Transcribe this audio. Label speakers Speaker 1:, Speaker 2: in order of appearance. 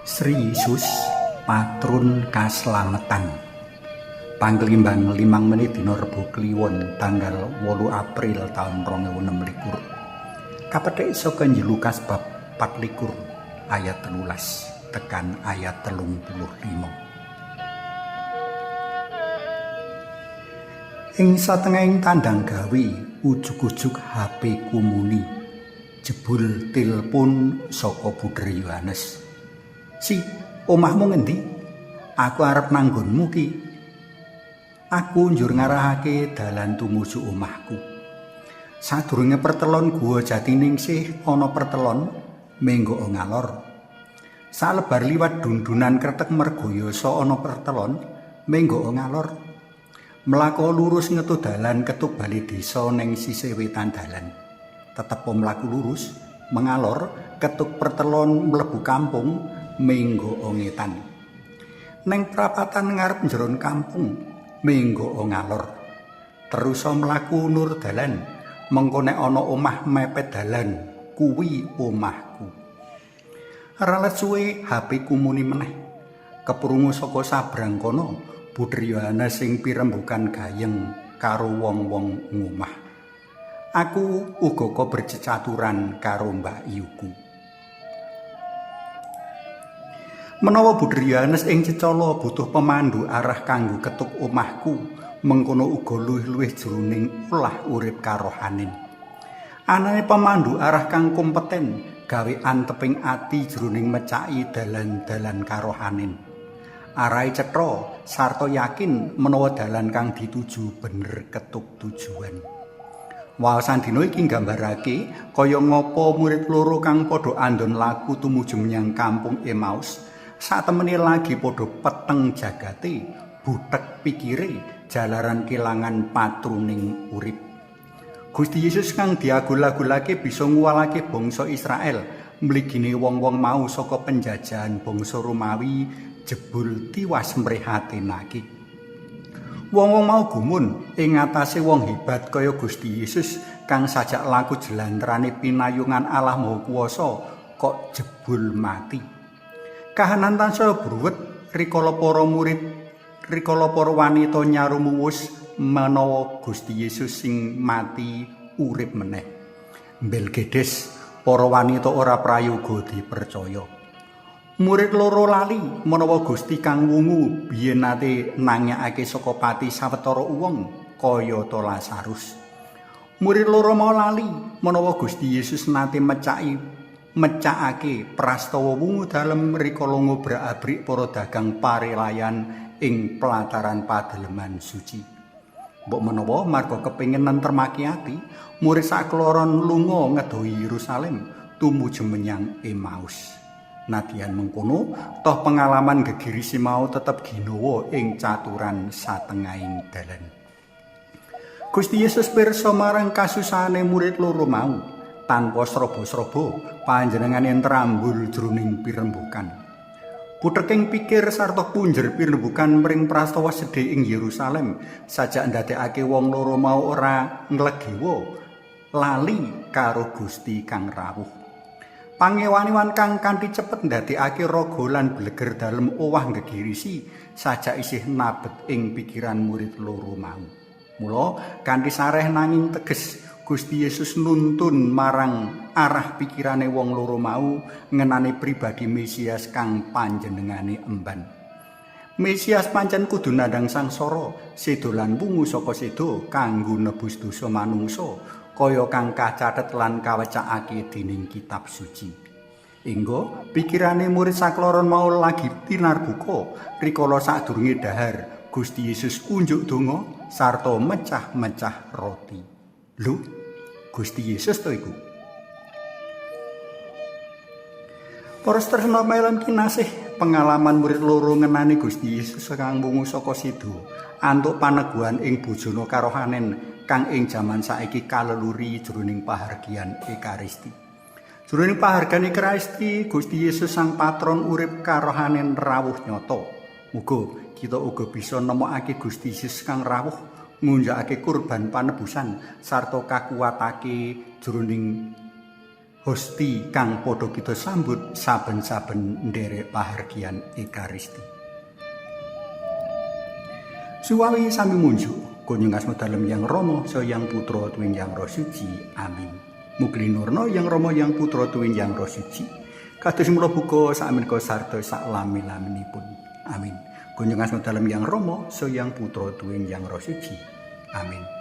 Speaker 1: Sri Yesus patrun kaslametan. Panglimbang 5 menit dina Rebo Kliwon tanggal 8 April taun 2026. Kapethik saka Injil Lukas bab 24 ayat 13 tekan ayat 35. Ing satengahing tandang gawe ujug-ujug HP ku muni. Jebul tilpun saka Bruder Yohanes. Si, omahmu ngendi? Aku arep nang nggonmu ki. Aku njur ngarahake dalan tumuju omahku. Sadurunge pertelon Guwa Jatiningsih ana pertelon menggo ngalor. Salebar liwat dundunan Kretek Mergoyasa ana pertelon menggo ngalor. Mlaku lurus ngetu dalan ketuk bali desa ning sisih wetan dalan. Tetep mlaku lurus mengalor ketuk pertelon mlebu kampung menggo ngetan. Neng prapatan ngarep njeron kampung menggo ngalor. Terus mlaku nur dalan, mengko nek ana omah mepet dalan, kuwi omahku. Ralet suwe HP ku muni meneh. Keprungu saka sabrang kono, Bruder Yohanes sing pirembukan gayeng karo wong-wong ngomah. Aku uga kok bercecaturan karo Mbak Yuku. Menawa Bruder Yohanes ing cecala butuh pemandu arah kanggo ketuk omahku, mengkono uga luwih-luwih jroning olah urip karohanen. Anane pemandu arah kang kompeten gawe anteping ati jroning mecaki dalan-dalan karohanen. Arahe cetha sarta yakin menawa dalan kang dituju bener ketuk tujuan. Waosan dina iki nggambarake kaya ngapa murid loro kang padha andon laku tumuju menyang kampung Emmaus. Satemene lagi padha peteng jagate, butek pikire, jalaran kelangan patruning urip. Gusti Yesus kang diagul-agulake bisa nguwalake bangsa Israel, mligine wong-wong mau saka penjajahan bangsa Romawi jebul tiwas mrihatinake. Wong-wong mau gumun ing ngatasé wong hebat kaya Gusti Yesus kang sajak laku jelantrane pinayungan Allah Maha Kuwasa kok jebul mati. Kahanan tansaya bruwet rikala para murid, rikala para wanita nyarumuwus menawa Gusti Yesus sing mati urip meneh. Mbelgedes para wanita ora prayoga dipercaya. Murid loro lali menawa Gusti kang wungu biyen nate nangekake saka pati sawetara wong kayata Lazarus. Murid loro mau lali menawa Gusti Yesus nate mecakake prastawa wungu dalem rikala ngobrak-abrik para dagang parelayan ing pelataran padaleman suci. Mbok menawa marga kepengin nentremake ati, murid sakloron lunga ngedohi Yerusalem tumuju menyang Emmaus. Nadyan mengkono, toh pengalaman gegirisi mau tetep ginawa ing caturan satengahing dalan. Gusti Yesus pirsa marang kasusahane murid loro mau. Tanpa srobo-srobo panjenengane ntrambul jroning pirembukan. Buteking pikir sarta punjer pirembukan mring prastawa sedih ing Yerusalem sajak ndadekake wong loro mau ora nglegewa lali karo Gusti kang rawuh. Pangewan-ewan kang kanthi cepet ndadekake raga lan bleger dalem owah gegirisi sajak isih nabet ing pikiran murid loro mau. Mula kanthi sareh nanging teges Gusti Yesus nuntun marang arah pikirane wong loro mau ngenani pribadi Mesias kang panjenengane emban. Mesias pancen kudu nandhang sangsara, sedo lan wungu saka sedo kanggo nebus dosa manungsa kaya kang kacathet lan kawecakake dening kitab suci. Engga pikirane murid sakloron mau lagi tinarbuka rikala sadurunge dahar Gusti Yesus unjuk donga sarta mecah-mecah roti. Lho, Gusti Yesus to iku. Para tresna melan kinasih, pengalaman murid loro ngenani Gusti Yesus kang wungu saka sido, antuk paneguhan ing bojona karohanen kang ing jaman saiki kaleluri jroning pahargyan Ekaristi. Jroning pahargyan Ekaristi, Gusti Yesus sang patron urip karohanen rawuh nyata. Muga kita uga bisa nemokake Gusti Yesus kang rawuh ngunjakake kurban panebusan sarta kakuwatake jroning Hosti kang padha kita sambut saben-saben nderek pahargyan Ekaristi. Suwawi sami munjuk, kunjung asma dalem Yang Rama, saha Yang Putra tuwin Yang Roh Suci. Amin. Mugi linurna Yang Rama, Yang Putra tuwin Yang Roh Suci. Kados mula buka sakmenika sarta saklami-laminipun. Amin. Kunjung asma dalem Yang Rama, saha Yang Putra tuwin Yang Roh Suci. Amin.